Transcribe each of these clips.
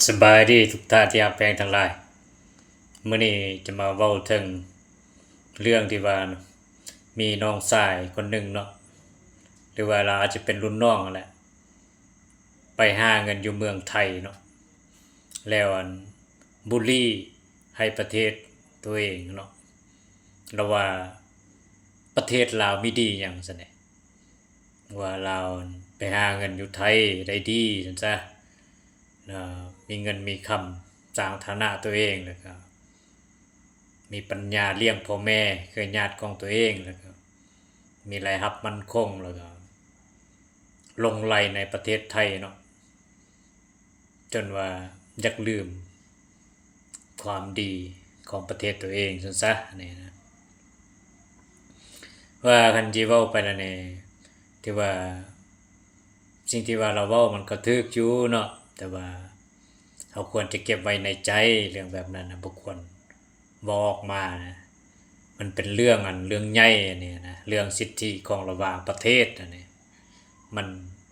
ສະບາຍດີທຸກທ່ານທີ່ຮັກແພງທັງຫຼາຍ. ມື້ນີ້ຈະມາເວົ້າເຖິງເລື່ອງທີ່ວ່າ ມີນ້ອງຊາຍຄົນໜຶ່ງເນາະ ຫຼືວ່າລາວອາດຈະເປັນລຸ້ນນ້ອງຫັ້ນແຫຼະ ໄປຫາເງິນຢູ່ເມືອງໄທເນາະ ແລ້ວອັນ ບູລີໃຫ້ປະເທດຕົວເອງເນາະ ລາວວ່າປະເທດລາວມີດີຫຍັງຊັ້ນເດ ວ່າລາວໄປຫາເງິນຢູ່ໄທໄດ້ດີຊັ້ນຊະ ມີເງິນມີຄຳ ສ້າງຖານະຕົວເອງ ແລ້ວກໍມີປັນຍາລ້ຽງພໍ່ແມ່ເຄືອຍາດຂອງຕົວເອງ ແລ້ວກໍມີລາຍຮັບໝັ້ນຄົງ ແລ້ວກໍຫຼົງໄຫຼໃນປະເທດໄທເນາະ ຈົນວ່າຢາກລືມຄວາມດີຂອງປະເທດຕົວເອງຊັ້ນຊະ ອັນນີ້ນະ ວ່າຄັນຊິເວົ້າໄປລະນີ້ ທີ່ວ່າ ສິ່ງທີ່ວ່າລາວເວົ້າມັນກໍຖືກຢູ່ເນາະ ແຕ່ວ່າເຮົາຄວນຈະເກັບໄວ້ໃນໃຈ ເລື່ອງແບບນັ້ນນະ ບໍ່ຄວນເວົ້າອອກມານະ ມັນເປັນເລື່ອງອັນ ເລື່ອງໃຫຍ່ອັນນີ້ນະ ເລື່ອງສິດທິຂອງລະຫວ່າງປະເທດອັນນີ້ ມັນ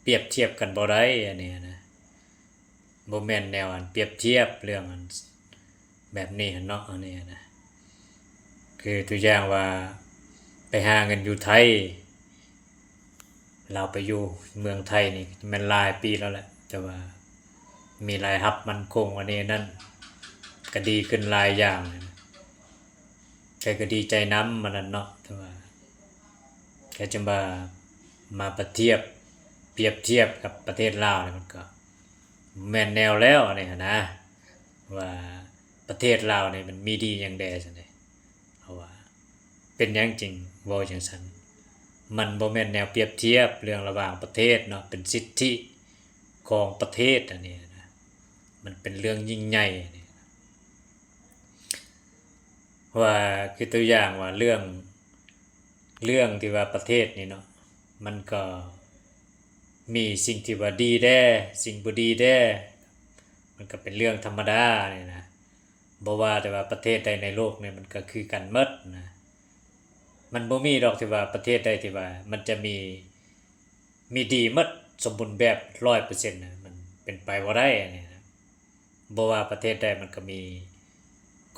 ປຽບທຽບກັນບໍ່ໄດ້ອັນນີ້ນະ ບໍ່ແມ່ນແນວອັນປຽບທຽບເລື່ອງອັນແບບນີ້ຫັ້ນເນາະ ອັນນີ້ນະ ຄືຕົວຢ່າງວ່າໄປຫາເງິນຢູ່ໄທ ລາວໄປຢູ່ເມືອງໄທນີ້ແມ່ນຫຼາຍປີແລ້ວແຫຼະ ແຕ່ວ່າມີລາຍຮັບໝັ້ນຄົງອັນນີ້ນັ້ນ ກໍດີຂຶ້ນຫຼາຍຢ່າງ ແກກໍດີໃຈນຳອັນນັ້ນເນາະ ແຕ່ວ່າ ກໍຈະມາ ມາປະທຽບ ປຽບທຽບກັບປະເທດລາວນີ້ ມັນກໍແມ່ນແນວແລ້ວອັນນີ້ຫັ້ນນະ ວ່າປະເທດລາວນີ້ມັນມີດີຫຍັງແດ່ຊັ້ນເດ ເພາະວ່າເປັນຫຍັງຈຶ່ງເວົ້າຈັ່ງຊັ້ນ ມັນບໍ່ແມ່ນແນວປຽບທຽບເລື່ອງລະຫວ່າງປະເທດເນາະ ເປັນສິດທິຂອງປະເທດອັນນີ້ນະ ມັນເປັນເລື່ອງຍິ່ງໃຫຍ່ອັນນີ້ ວ່າຄືຕົວຢ່າງວ່າເລື່ອງ ເລື່ອງທີ່ວ່າປະເທດນີ້ເນາະ ມັນກໍມີສິ່ງທີ່ວ່າດີແດ່ ສິ່ງບໍ່ດີແດ່ ມັນກໍເປັນເລື່ອງທຳມະດານີ້ນະ ບໍ່ວ່າແຕ່ວ່າປະເທດໃດໃນໂລກນີ້ ມັນກໍຄືກັນໝົດນະ ມັນບໍ່ມີດອກທີ່ວ່າປະເທດໃດທີ່ວ່າມັນຈະມີ ມີດີໝົດ ສົມບູນແບບຮ້ອຍເປີເຊັນນະ ມັນເປັນໄປບໍ່ໄດ້ອັນນີ້ນະ ບໍ່ວ່າປະເທດໃດມັນກໍມີ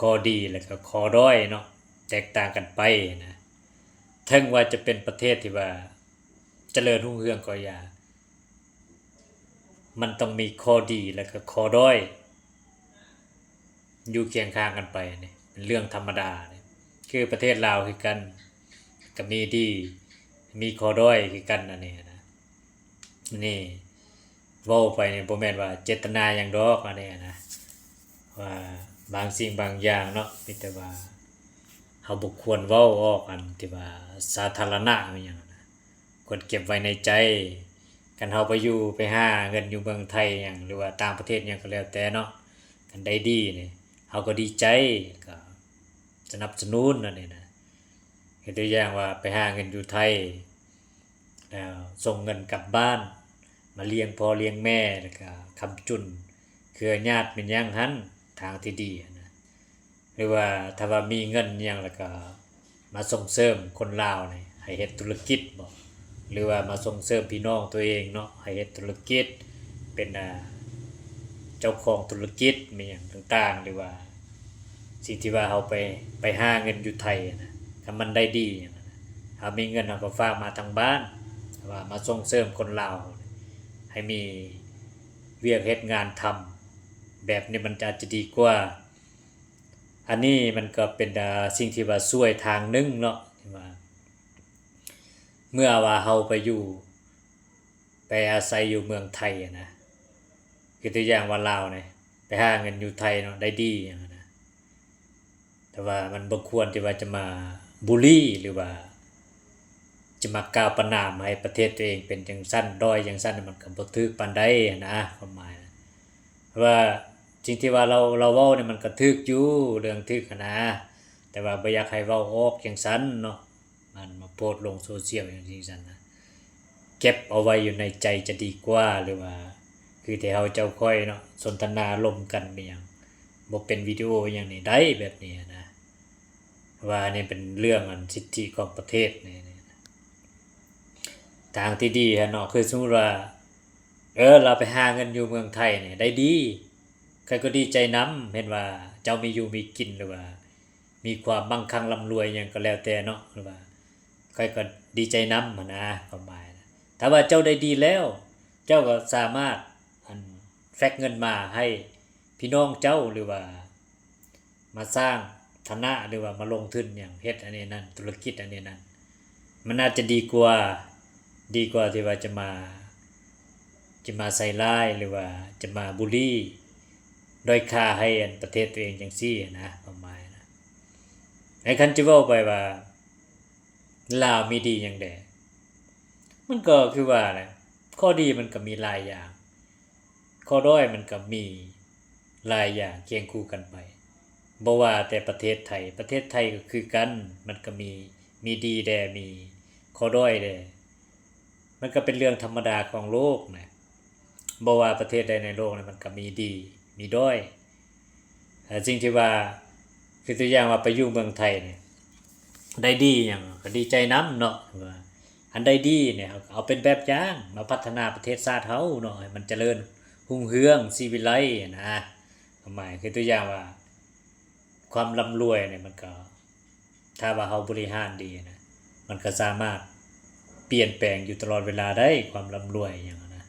ຂໍ້ດີ ແລະກໍຂໍ້ດ້ອຍເນາະ ແຕກຕ່າງກັນໄປນະ ເຖິງວ່າຈະເປັນປະເທດທີ່ວ່າຈະເລີນຮຸ່ງເຮືອງກໍຢ່າ ມັນຕ້ອງມີຂໍ້ດີ ແລະກໍຂໍ້ດ້ອຍ ຢູ່ຄຽງຂ້າງກັນໄປນີ້ ເປັນເລື່ອງທຳມະດານີ້ ຄືປະເທດລາວຄືກັນ ກໍມີດີ ມີຂໍ້ດ້ອຍຄືກັນອັນນີ້ນະ ນີ້ເວົ້າໄປນີ້ບໍ່ແມ່ນວ່າເຈດຕະນາຫຍັງດອກອັນນີ້ນະ ວ່າບາງສິ່ງບາງຢ່າງເນາະ ມີແຕ່ວ່າເຮົາບໍ່ຄວນເວົ້າອອກອັນທີ່ວ່າສາທາລະນະອີ່ຫຍັງນະ ຄວນເກັບໄວ້ໃນໃຈ ຄັນເຮົາໄປຢູ່ ໄປຫາເງິນຢູ່ເມືອງໄທຫຍັງ ຫຼືວ່າຕ່າງປະເທດຫຍັງກໍແລ້ວແຕ່ເນາະ ຄັນໄດ້ດີນີ້ ເຮົາກໍດີໃຈ ກໍສະໜັບສະໜູນອັນນີ້ນະ ເຮັດຕົວຢ່າງວ່າໄປຫາເງິນຢູ່ໄທ ແລ້ວສົ່ງເງິນກັບບ້ານ ມາລ້ຽງພໍ່ລ້ຽງແມ່ ແລ້ວກໍຄ້ຳຈຸນເຄືຍາດແມ່ນຫຍັງຫັ້ນ ທາງທີ່ດີຫັ້ນນະ ຫຼືວ່າຖ້າວ່າມີເງິນຫຍັງແລ້ວກໍມາສົ່ງເສີມຄົນລາວນີ້ໃຫ້ເຮັດທຸລະກິດບໍ ຫຼືວ່າມາສົ່ງເສີມພີ່ນ້ອງຕົວເອງເນາະ ໃຫ້ເຮັດທຸລະກິດ ເປັນ ອ່າ ເຈົ້າຂອງທຸລະກິດແມ່ນຫຍັງຕ່າງໆ ຫຼືວ່າສິ່ງທີ່ວ່າເຮົາໄປ ໄປຫາເງິນຢູ່ໄທຫັ້ນນະ ຖ້າມັນໄດ້ດີຫຍັງຫັ້ນນະ ເຮົາມີເງິນເຮົາກໍຝາກມາທາງບ້ານ ວ່າມາສົ່ງເສີມຄົນລາວໃຫ້ມີວຽກເຮັດງານທຳ ແບບນີ້ມັນຈະ ຈະດີກວ່າ ອັນນີ້ມັນກໍເປັນ ອ່າ ສິ່ງທີ່ວ່າຊ່ວຍທາງໜຶ່ງເນາະ ທີ່ວ່າ ເມື່ອວ່າເຮົາໄປຢູ່ ໄປອາໄສຢູ່ເມືອງໄທຫັ້ນນະ ຄືຕົວຢ່າງວ່າລາວນີ້ ໄປຫາເງິນຢູ່ໄທເນາະ ໄດ້ດີຫຍັງຫັ້ນນະ ແຕ່ວ່າມັນບໍ່ຄວນທີ່ວ່າຈະມາບູລີ ຫຼືວ່າຈະມາກ່າວປະນາມໃຫ້ປະເທດຕົວເອງເປັນຈັ່ງຊັ້ນ ດ້ອຍຈັ່ງຊັ້ນ ມັນກໍບໍ່ຖືກປານໃດຫັ້ນນະ ຄວາມໝາຍນະ ວ່າສິ່ງທີ່ວ່າລາວ ລາວເວົ້ານີ້ມັນກໍຖືກຢູ່ ເລື່ອງຖືກຫັ້ນນະ ແຕ່ວ່າບໍ່ຢາກໃຫ້ເວົ້າອອກຈັ່ງຊັ້ນເນາະ ອັນມາໂພສລົງໂຊຊຽວຈັ່ງຊີ້ຊັ້ນນະ ເກັບເອົາໄວ້ຢູ່ໃນໃຈຈະດີກວ່າ ຫຼືວ່າຄືທີ່ເຮົາເຈົ້າຂ້ອຍເນາະ ສົນທະນາລົມກັນແມ່ນຫຍັງ ບໍ່ເປັນວິດີໂອອີ່ຫຍັງນີ້ໄດ້ແບບນີ້ນະ ວ່າອັນນີ້ເປັນເລື່ອງອັນສິດທິຂອງປະເທດນີ້ ທາງທີ່ດີຫັ້ນເນາະ ຄືສົມມຸດວ່າ ເອີ ລາວໄປຫາເງິນຢູ່ເມືອງໄທນີ້ໄດ້ດີ ຂ້ອຍກໍດີໃຈນຳ ເຫັນວ່າເຈົ້າມີຢູ່ມີກິນ ຫຼືວ່າມີຄວາມມັ່ງຄັ່ງລ່ຳລວຍຫຍັງກໍແລ້ວແຕ່ເນາະ ຫຼືວ່າຂ້ອຍກໍດີໃຈນຳຫັ້ນນະ ຄວາມໝາຍນະ. ຖ້າວ່າເຈົ້າໄດ້ດີແລ້ວ ເຈົ້າກໍສາມາດ ອັນ ແຟກເງິນມາໃຫ້ພີ່ນ້ອງເຈົ້າ ຫຼືວ່າ ມາສ້າງຖານະ ຫຼືວ່າມາລົງທຶນຫຍັງ ເຮັດອັນນີ້ນັ້ນ ທຸລະກິດອັນນີ້ນັ້ນ ມັນອາດຈະດີກວ່າ ດີກວ່າທີ່ວ່າຈະມາ ຈະມາໃສ່ຮ້າຍ ຫຼືວ່າຈະມາບູລີດ້ອຍຄ່າໃຫ້ອັນປະເທດຕົວເອງຈັ່ງຊີ້ນະ ຄວາມໝາຍນະ. ໃນຄັນຈະເວົ້າໄປວ່າ ລາວມີດີຫຍັງແດ່? ມັນກໍຄືວ່າແຫຼະ ຂໍ້ດີມັນກໍມີຫຼາຍຢ່າງ ຂໍ້ດ້ອຍມັນກໍມີຫຼາຍຢ່າງຄຽງຄູ່ກັນໄປ. ບໍ່ວ່າແຕ່ປະເທດໄທ, ປະເທດໄທກໍຄືກັນ, ມັນກໍມີ, ມີດີແດ່, ມີຂໍ້ດ້ອຍແດ່. ມັນກໍເປັນເລື່ອງທຳມະດາຂອງໂລກນະ. ບໍ່ວ່າປະເທດໃດໃນໂລກນະ ມັນກໍມີດີ ມີດ້ອຍ. ເອີ ສິ່ງທີ່ວ່າ ຄືຕົວຢ່າງວ່າໄປຢູ່ເມືອງໄທນີ້ ໄດ້ດີຫຍັງກໍດີໃຈນຳເນາະ ວ່າອັນໃດດີນີ້ເຮົາກໍເອົາເປັນແບບຢ່າງມາພັດທະນາປະເທດຊາດເຮົາເນາະ ໃຫ້ມັນຈະເລີນຮຸ່ງເຮືອງສີວິໄລນະ. ຄວາມໝາຍຄືຕົວຢ່າງວ່າ ຄວາມລ່ຳລວຍນີ້ ມັນກໍ ຖ້າວ່າເຮົາບໍລິຫານດີນະ ມັນກໍສາມາດປ່ຽນແປງຢູ່ຕະຫຼອດເວລາໄດ້ ຄວາມລ່ຳລວຍຫຍັງນະ.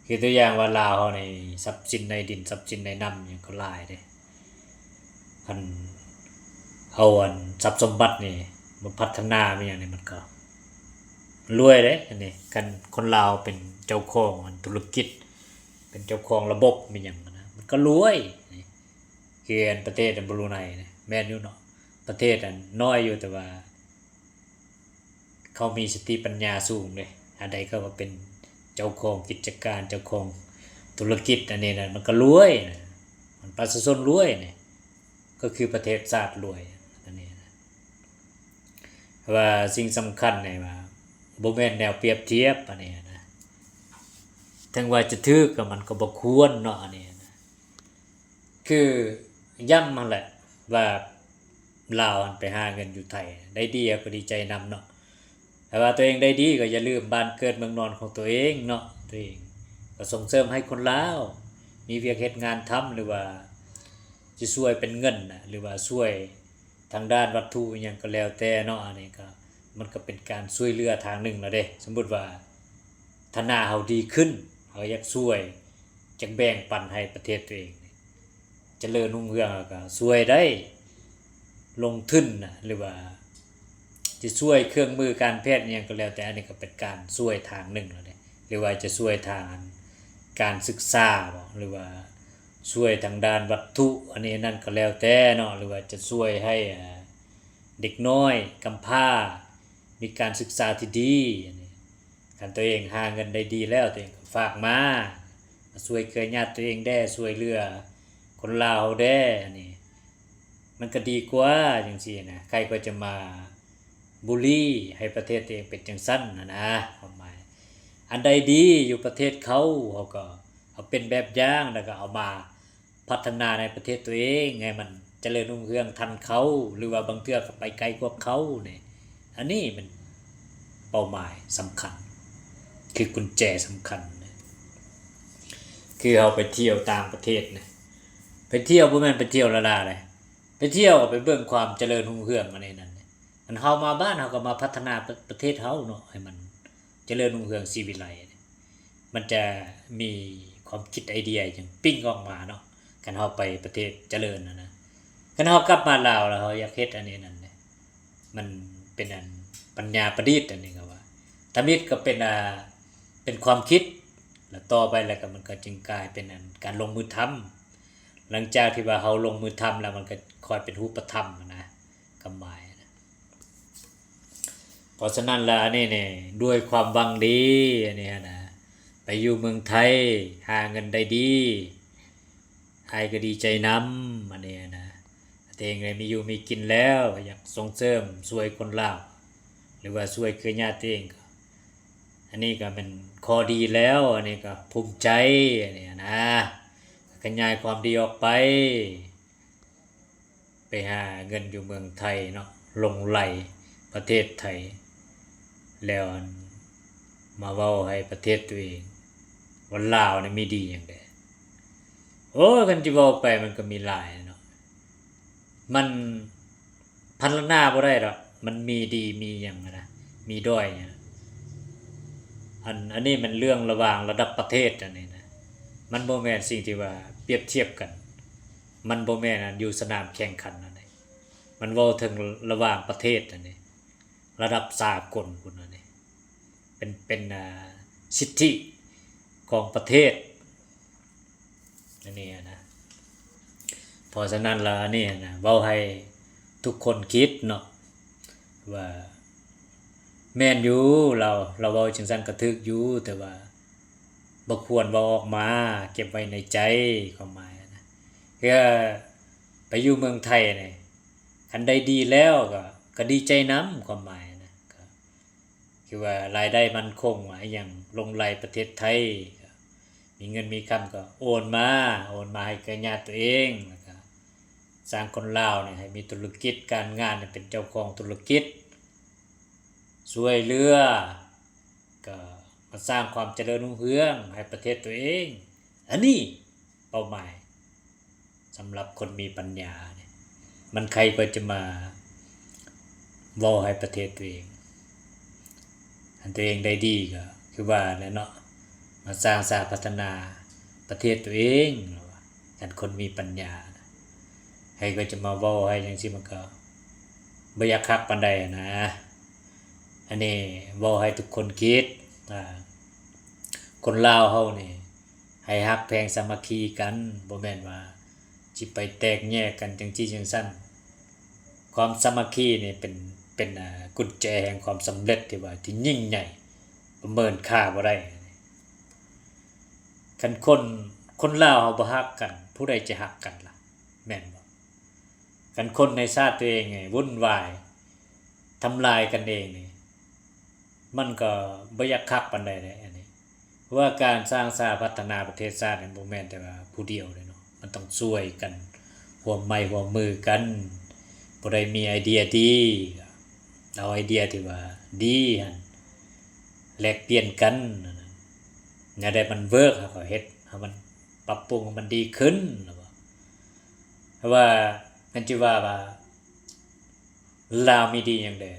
ຄືຕົວຢ່າງວ່າລາວເຮົານີ້ ຊັບສິນໃນດິນ ຊັບສິນໃນນ້ຳຫຍັງກໍຫຼາຍເດ້. ຄັນເອົາອັນຊັບສົມບັດນີ້ມາພັດທະນາມາຫຍັງນີ້ ມັນກໍລວຍເດ້. ອັນນີ້ຄັນຄົນລາວເປັນເຈົ້າຂອງອັນທຸລະກິດ ເປັນເຈົ້າຂອງລະບົບແມ່ນຫຍັງນະ ມັນກໍລວຍ. ຄືອັນປະເທດອັນບຣູໄນນະ ແມ່ນຢູ່ເນາະ ປະເທດອັນນ້ອຍຢູ່ ແຕ່ວ່າເຂົາມີສະຕິປັນຍາສູງເດ້. ອັນໃດເຂົາກໍເປັນເຈົ້າຂອງກິດຈະການ ເຈົ້າຂອງທຸລະກິດ ອັນນີ້ນະ ມັນກໍລວຍນະ ມັນປະຊາຊົນລວຍນີ້ ກໍຄືປະເທດຊາດລວຍ ອັນນີ້ນະ. ວ່າສິ່ງສຳຄັນນີ້ວ່າ ບໍ່ແມ່ນແນວປຽບທຽບ ອັນນີ້ນະ ເຖິງວ່າຈະຖືກກໍມັນກໍບໍ່ຄວນເນາະ ອັນນີ້ນະ. ຄືຢ້ຳຫັ້ນແຫຼະວ່າ ລາວຫັ້ນໄປຫາເງິນຢູ່ໄທໄດ້ດີ ເຮົາກໍດີໃຈນຳເນາະ. ຖ້າວ່າຕົວເອງໄດ້ດີກໍຢ່າລືມບ້ານເກີດເມືອງນອນຂອງຕົວເອງເນາະ. ຕົວເອງກໍສົ່ງເສີມໃຫ້ຄົນລາວມີວຽກເຮັດງານທຳ ຫຼືວ່າຈະຊ່ວຍເປັນເງິນນະ ຫຼືວ່າຊ່ວຍ ທາງດ້ານວັດຖຸອີ່ຫຍັງກໍແລ້ວແຕ່ເນາະ ອັນນີ້ກໍ ມັນກໍເປັນການຊ່ວຍເຫຼືອທາງໜຶ່ງແລ້ວເດ້. ສົມມຸດວ່າຖານະເຮົາດີຂຶ້ນ ເຮົາຢາກຊ່ວຍ ຢາກແບ່ງປັນໃຫ້ປະເທດຕົວເອງນີ້ຈະເລີນຮຸ່ງເຮືອງ ເຮົາກໍຊ່ວຍໄດ້ ລົງທຶນນະ ຫຼືວ່າຈະຊ່ວຍເຄື່ອງມືການແພດອີ່ຫຍັງກໍແລ້ວແຕ່ ອັນນີ້ກໍເປັນການຊ່ວຍທາງໜຶ່ງແລ້ວເດ້. ຫຼືວ່າຈະຊ່ວຍທາງການສຶກສາບໍ ຫຼືວ່າຊ່ວຍທາງດ້ານວັດຖຸ ອັນນີ້ອັນນັ້ນກໍແລ້ວແຕ່ເນາະ ຫຼືວ່າຈະຊ່ວຍໃຫ້ ເດັກນ້ອຍກຳພ້າມີການສຶກສາທີ່ດີ ອັນນີ້ ຄັນຕົວເອງຫາເງິນໄດ້ດີແລ້ວ ຕົວເອງກໍຝາກມາ ມາຊ່ວຍເຄືອຍາດຕົວເອງແດ່ ຊ່ວຍເຫຼືອຄົນລາວເຮົາແດ່ ອັນນີ້ ມັນກໍດີກວ່າຈັ່ງຊີ້ນະ ໃຜກໍຈະມາບູລີໃຫ້ປະເທດຕົວເອງເປັນຈັ່ງຊັ້ນຫັ້ນນະ. ຄວາມໝາຍ ອັນໃດດີຢູ່ປະເທດເຂົາ ເຮົາກໍເອົາເປັນແບບຢ່າງ ແລ້ວກໍເອົາມາພັດທະນາໃນປະເທດຕົວເອງ ໃຫ້ມັນຈະເລີນຮຸ່ງເຮືອງທັນເຂົາ ຫຼືວ່າບາງເທື່ອກໍໄປໄກກວ່າເຂົານີ້. ອັນນີ້ແມ່ນເປົ້າໝາຍສຳຄັນ ຄືກຸນແຈສຳຄັນ. ຄືເຮົາໄປທ່ຽວຕ່າງປະເທດນະ ໄປທ່ຽວບໍ່ແມ່ນໄປທ່ຽວລ້າໆເດ້ ໄປທ່ຽວກໍໄປເບິ່ງຄວາມຈະເລີນຮຸ່ງເຮືອງອັນນີ້ນັ້ນ. ອັນເຮົາມາບ້ານ ເຮົາກໍມາພັດທະນາປະ ປະເທດເຮົາເນາະ ໃຫ້ມັນຈະເລີນຮຸ່ງເຮືອງສີວິໄລ ມັນຈະມີຄວາມຄິດໄອເດຍຫຍັງປິ່ງອອກມາເນາະ. ຄັນເຮົາໄປປະເທດຈະເລີນຫັ້ນນະ ຄັນເຮົາກັບມາລາວແລ້ວ ເຮົາຢາກເຮັດອັນນີ້ນັ້ນເດ້ ມັນເປັນອັນປັນຍາປະດິດ ອັນນີ້ກໍວ່າ ທຳອິດກໍເປັນ ອ່າ ເປັນຄວາມຄິດ ແລ້ວຕໍ່ໄປແລ້ວກໍມັນກໍຈຶ່ງກາຍເປັນອັນການລົງມືທຳ. ຫຼັງຈາກທີ່ວ່າເຮົາລົງມືທຳແລ້ວ ມັນກໍຄ່ອຍເປັນຮູບປະທຳນະ ຄວາມໝາຍນະ. ເພາະສະນັ້ນແລ້ວ ອັນນີ້ນີ້ ດ້ວຍຄວາມຫວັງດີ ອັນນີ້ນະ ໄປຢູ່ເມືອງໄທ ຫາເງິນໄດ້ດີ ອ້າຍກໍດີໃຈນຳ ອັນນີ້ນະ. ຕົວເອງໄດ້ມີຢູ່ມີກິນແລ້ວ ຢາກສົ່ງເສີມຊ່ວຍຄົນລາວ ຫຼືວ່າຊ່ວຍເຄືອຍາດຕົວເອງ ອັນນີ້ກໍແມ່ນຂໍ້ດີແລ້ວ ອັນນີ້ກໍພູມໃຈ ອັນນີ້ນະ. ຂະຫຍາຍຄວາມດີອອກໄປ ໄປຫາເງິນຢູ່ເມືອງໄທເນາະ ຫຼົງໄຫຼປະເທດໄທ ແລ້ວອັນມາເວົ້າໃຫ້ປະເທດຕົວເອງວ່າລາວນີ້ມີດີຫຍັງແດ່. ໂອ້ຍ ຄັນຊິເວົ້າໄປມັນກໍມີຫຼາຍເນາະ ມັນພັນລະນາບໍ່ໄດ້ດອກ ມັນມີດີມີຫຍັງນະ ມີດ້ອຍຫຍັງ ອັນ ອັນນີ້ມັນເລື່ອງລະຫວ່າງລະດັບປະເທດ ອັນນີ້ນະ ມັນບໍ່ແມ່ນສິ່ງທີ່ວ່າປຽບທຽບກັນ ມັນບໍ່ແມ່ນອັນຢູ່ສະໜາມແຂ່ງຂັນອັນນີ້ ມັນເວົ້າເຖິງລະຫວ່າງປະເທດອັນນີ້ ລະດັບສາກົນພຸ້ນອັນນີ້ ເປັນ ເປັນ ອ່າ ສິດທິຂອງປະເທດ ອັນນີ້ນະ ເພາະສະນັ້ນລະອັນນີ້ນະ ເວົ້າໃຫ້ທຸກຄົນຄິດເນາະ ວ່າແມ່ນຢູ່ ລາວ ລາວເວົ້າຈັ່ງຊັ້ນກໍຖືກຢູ່ ແຕ່ວ່າບໍ່ຄວນເວົ້າອອກມາ ເກັບໄວ້ໃນໃຈ ຄວາມໝາຍນະ ເພື່ອໄປຢູ່ເມືອງໄທນີ້ ຄັນໄດ້ດີແລ້ວກໍ ກໍດີໃຈນຳ ຄວາມໝາຍນະ ກໍ ຄືວ່າລາຍໄດ້ໝັ້ນຄົງ ອາຫຍັງຫຼົງໄຫຼປະເທດໄທ ມີເງິນມີຄຳກໍໂອນມາ ໂອນມາໃຫ້ເຄືອຍາດຕົວເອງ ແລ້ວກໍສ້າງຄົນລາວນີ້ໃຫ້ມີທຸລະກິດການງານ ໃຫ້ເປັນເຈົ້າຂອງທຸລະກິດ ຊ່ວຍເຫຼືອ ກໍມາສ້າງຄວາມຈະເລີນຮຸ່ງເຮືອງໃຫ້ປະເທດຕົວເອງ ອັນນີ້ເປົ້າໝາຍ ສຳລັບຄົນມີປັນຍານີ້ ມັນໃຄກວ່າຈະມາເວົ້າໃຫ້ປະເທດຕົວເອງ ອັນຕົວເອງໄດ້ດີກໍຄືວ່າແຫຼະເນາະ ມາສ້າງສາພັດທະນາປະເທດຕົວເອງ ຄັນຄົນມີປັນຍານະ ໃຄກວ່າຈະມາເວົ້າໃຫ້ຈັ່ງຊີ້ ມັນກໍບໍ່ຢາກຄັກປານໃດນະ ອັນນີ້ເວົ້າໃຫ້ທຸກຄົນຄິດ ອ່າ ຄົນລາວເຮົານີ້ ໃຫ້ຮັກແພງສາມັກຄີກັນ ບໍ່ແມ່ນວ່າຊິໄປແຕກແຍກກັນຈັ່ງຊີ້ຈັ່ງຊັ້ນ ຄວາມສາມັກຄີນີ້ເປັນ ເປັນ ອ່າ ກຸນແຈແຫ່ງຄວາມສຳເລັດທີ່ວ່າທີ່ຍິ່ງໃຫຍ່ ປະເມີນຄ່າບໍ່ໄດ້ ຄັນຄົນ ຄົນລາວເຮົາບໍ່ຮັກກັນ ຜູ້ໃດຈະຮັກກັນລະ ແມ່ນບໍ່? ຄັນຄົນໃນຊາດຕົວເອງນີ້ວຸ່ນວາຍ ທຳລາຍກັນເອງນີ້ ມັນກໍບໍ່ຢາກຄັກປານໃດເດ້ ອັນນີ້ ເພາະວ່າການສ້າງສາພັດທະນາປະເທດຊາດນີ້ ບໍ່ແມ່ນແຕ່ວ່າຜູ້ດຽວເດ້ເນາະ ມັນຕ້ອງຊ່ວຍກັນ ຮ່ວມໄມ້ຮ່ວມມືກັນ ຜູ້ໃດມີໄອເດຍດີ ກໍເອົາໄອເດຍທີ່ວ່າດີຫັ້ນ ແລກປ່ຽນກັນ ແນວໃດມັນເວີກ ເຮົາກໍເຮັດໃຫ້ມັນປັບປຸງໃຫ້ມັນດີຂຶ້ນ ແລ້ວບໍ່ ເພາະວ່າມັນຈະວ່າ ວ່າລາວມີດີຫຍັງແດ່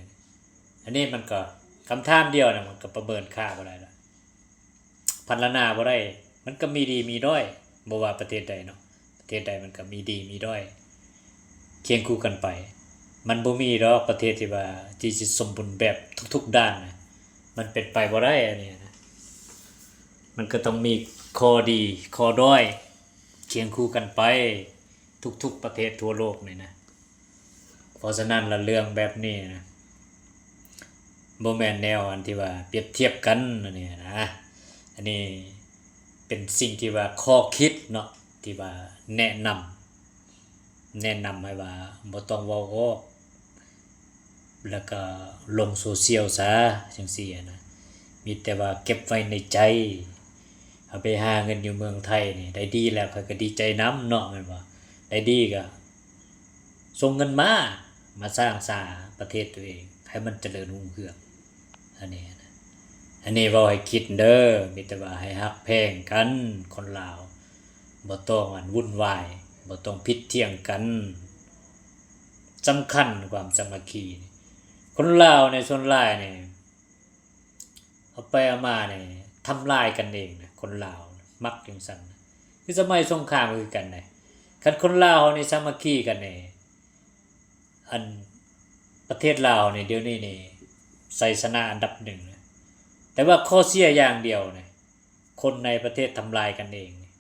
ອັນນີ້ມັນກໍຄຳຖາມດຽວນະ ມັນກໍປະເມີນຄ່າບໍ່ໄດ້ລະ ພັນລະນາບໍ່ໄດ້ ມັນກໍມີດີມີດ້ອຍ ບໍ່ວ່າປະເທດໃດເນາະ ປະເທດໃດມັນກໍມີດີມີດ້ອຍ ຄຽງຄູ່ກັນໄປ ມັນບໍ່ມີດອກປະເທດທີ່ວ່າ ທີ່ຊິສົມບູນແບບທຸກໆດ້ານນະ ມັນເປັນໄປບໍ່ໄດ້ ອັນນີ້ນະ ມັນກໍຕ້ອງມີຂໍ້ດີຂໍ້ດ້ອຍ ຄຽງຄູ່ກັນໄປ ທຸກໆປະເທດທົ່ວໂລກນີ້ນະ ເພາະສະນັ້ນລະເລື່ອງແບບນີ້ນະ ບໍ່ແມ່ນແນວອັນທີ່ວ່າປຽບທຽບກັນອັນນີ້ນະ ອັນນີ້ເປັນສິ່ງທີ່ວ່າຂໍ້ຄິດເນາະ ທີ່ວ່າແນະນຳ ແນະນຳໃຫ້ວ່າບໍ່ຕ້ອງເວົ້າອອກ ແລ້ວກໍລົງໂຊຊຽວຊະ ຈັ່ງຊີ້ນະ ມີແຕ່ວ່າເກັບໄວ້ໃນໃຈ ເຮົາໄປຫາເງິນຢູ່ເມືອງໄທນີ້ ໄດ້ດີແລ້ວ ຂ້ອຍກໍດີໃຈນຳເນາະ ແມ່ນບໍ່? ໄດ້ດີກໍ ສົ່ງເງິນມາ ມາສ້າງສາປະເທດຕົວເອງ ໃຫ້ມັນຈະເລີນຮຸ່ງເຮືອງ ອັນນີ້ນະ ອັນນີ້ເວົ້າໃຫ້ຄິດເດີ ມີແຕ່ວ່າໃຫ້ຮັກແພງກັນ ຄົນລາວ ບໍ່ຕ້ອງອັນວຸ່ນວາຍ ບໍ່ຕ້ອງຜິດຖຽງກັນ ສຳຄັນຄວາມສາມັກຄີ ຄົນລາວໃນສ່ວນຫຼາຍນີ້ ເອົາໄປເອົາມານີ້ ທຳລາຍກັນເອງນະ ຄົນລາວນະ ມັກຈັ່ງຊັ້ນນະ ຄືສະໄໝສົງຄາມກໍຄືກັນນະ ຄັນຄົນລາວເຮົານີ້ສາມັກຄີກັນນີ້ ອັນປະເທດລາວນີ້ ດຽວນີ້ນີ້ ໄຊຊະນະອັນດັບໜຶ່ງນະ ແຕ່ວ່າຂໍ້ເສຍຢ່າງດຽວນະ ຄົນໃນປະເທດທຳລາຍກັນເອງນີ້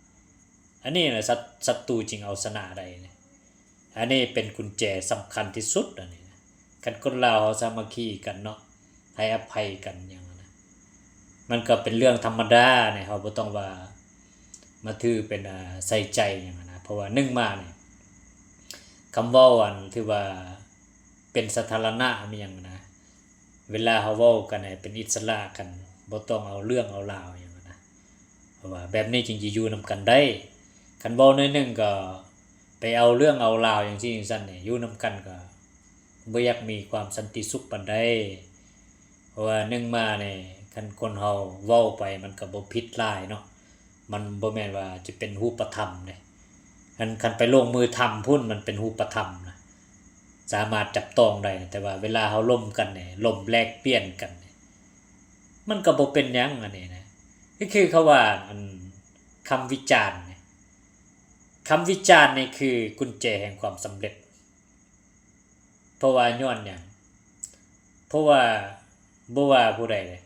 ອັນນີ້ນະ ສັດ ສັດຕູຈຶ່ງເອົາຊະນະໄດ້ນີ້ ອັນນີ້ເປັນກຸນແຈສຳຄັນທີ່ສຸດ ອັນນີ້ນະ ຄັນຄົນລາວເຮົາສາມັກຄີກັນເນາະ ໃຫ້ອະໄພກັນຫຍັງນະ ມັນກໍເປັນເລື່ອງທຳມະດານີ້ ເຮົາບໍ່ຕ້ອງວ່າມາຖືເປັນ ອ່າ ໃສ່ໃຈຫຍັງນະ ເພາະວ່າໜຶ່ງມານີ້ ຄຳເວົ້າອັນຖືວ່າເປັນສາທາລະນະ ມີຫຍັງນະ ເວລາເຮົາເວົ້າກັນໃຫ້ເປັນອິດສະຫຼະກັນ ບໍ່ຕ້ອງເອົາເລື່ອງເອົາລາວຫຍັງນະ ເພາະວ່າແບບນີ້ຈຶ່ງຈະຢູ່ນຳກັນໄດ້ ຄັນເວົ້າໜ້ອຍໜຶ່ງກໍໄປເອົາເລື່ອງເອົາລາວຈັ່ງຊີ້ຈັ່ງຊັ້ນນີ້ ຢູ່ນຳກັນກໍບໍ່ຢາກມີຄວາມສັນຕິສຸກປານໃດ ເພາະວ່າໜຶ່ງມານີ້ ຄັນຄົນເຮົາເວົ້າໄປມັນກໍບໍ່ຜິດຫຼາຍເນາະ ມັນບໍ່ແມ່ນວ່າຈະເປັນຮູບປະທຳເດ້ ອັນຄັນໄປລົງມືທຳພຸ້ນ ມັນເປັນຮູບປະທຳນະ ສາມາດຈັບຕ້ອງໄດ້ນະ ແຕ່ວ່າເວລາເຮົາລົມກັນນີ້ ລົມແລກປ່ຽນກັນນີ້ ມັນກໍບໍ່ເປັນຫຍັງອັນນີ້ນະ. ກໍຄືເຂົາວ່າ ອັນ ຄຳວິຈານນີ້ ຄຳວິຈານນີ້ຄືກຸນແຈແຫ່ງຄວາມສຳເລັດ. ເພາະວ່າຍ້ອນຫຍັງ? ເພາະວ່າບໍ່ວ່າຜູ້ໃດເລີຍ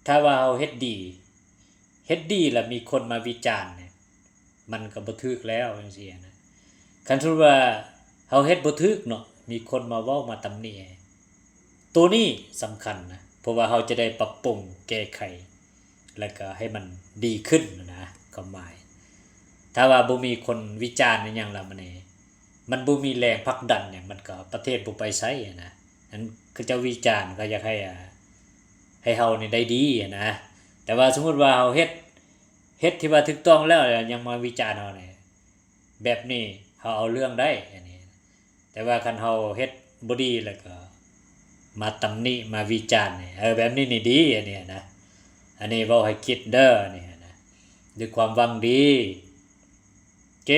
ຖ້າວ່າເຮົາເຮັດດີ ເຮັດດີແລ້ວມີຄົນມາວິຈານນີ້ ມັນກໍບໍ່ຖືກແລ້ວ ຈັ່ງຊີ້ນະ. ຄັນສົມມຸດວ່າເຮົາເຮັດບໍ່ຖືກເນາະ ມີຄົນມາເວົ້າມາຕຳໜິ ໂຕນີ້ສຳຄັນນະ ເພາະວ່າເຮົາຈະໄດ້ປັບປຸງແກ້ໄຂ ແລ້ວກໍໃຫ້ມັນດີຂຶ້ນນະ ຄວາມໝາຍ. ຖ້າວ່າບໍ່ມີຄົນວິຈານອີ່ຫຍັງແລ້ວ ມັນນີ້ ມັນບໍ່ມີແຮງຜັກດັນຫຍັງ ມັນກໍປະເທດບໍ່ໄປໃສນະ. ອັນເຂົາເຈົ້າວິຈານ ເຂົາຢາກໃຫ້ ອ່າ ໃຫ້ເຮົານີ້ໄດ້ດີນະ. ແຕ່ວ່າສົມມຸດວ່າເຮົາເຮັດ ເຮັດທີ່ວ່າຖືກຕ້ອງແລ້ວ ແລ້ວຍັງມາວິຈານເຮົານີ້ ແບບນີ້ເຮົາເອົາເລື່ອງໄດ້ອັນນີ້. ແຕ່ວ່າຄັນເຮົາເຮັດບໍ່ດີ ແລ້ວກໍມາຕຳໜິ ມາວິຈານນີ້ ເອີ ແບບນີ້ນີ້ດີອັນນີ້ນະ. ອັນນີ້ເວົ້າໃຫ້ຄິດເດີ ອັນນີ້ນະ ດ້ວຍຄວາມຫວັງດີ ເກ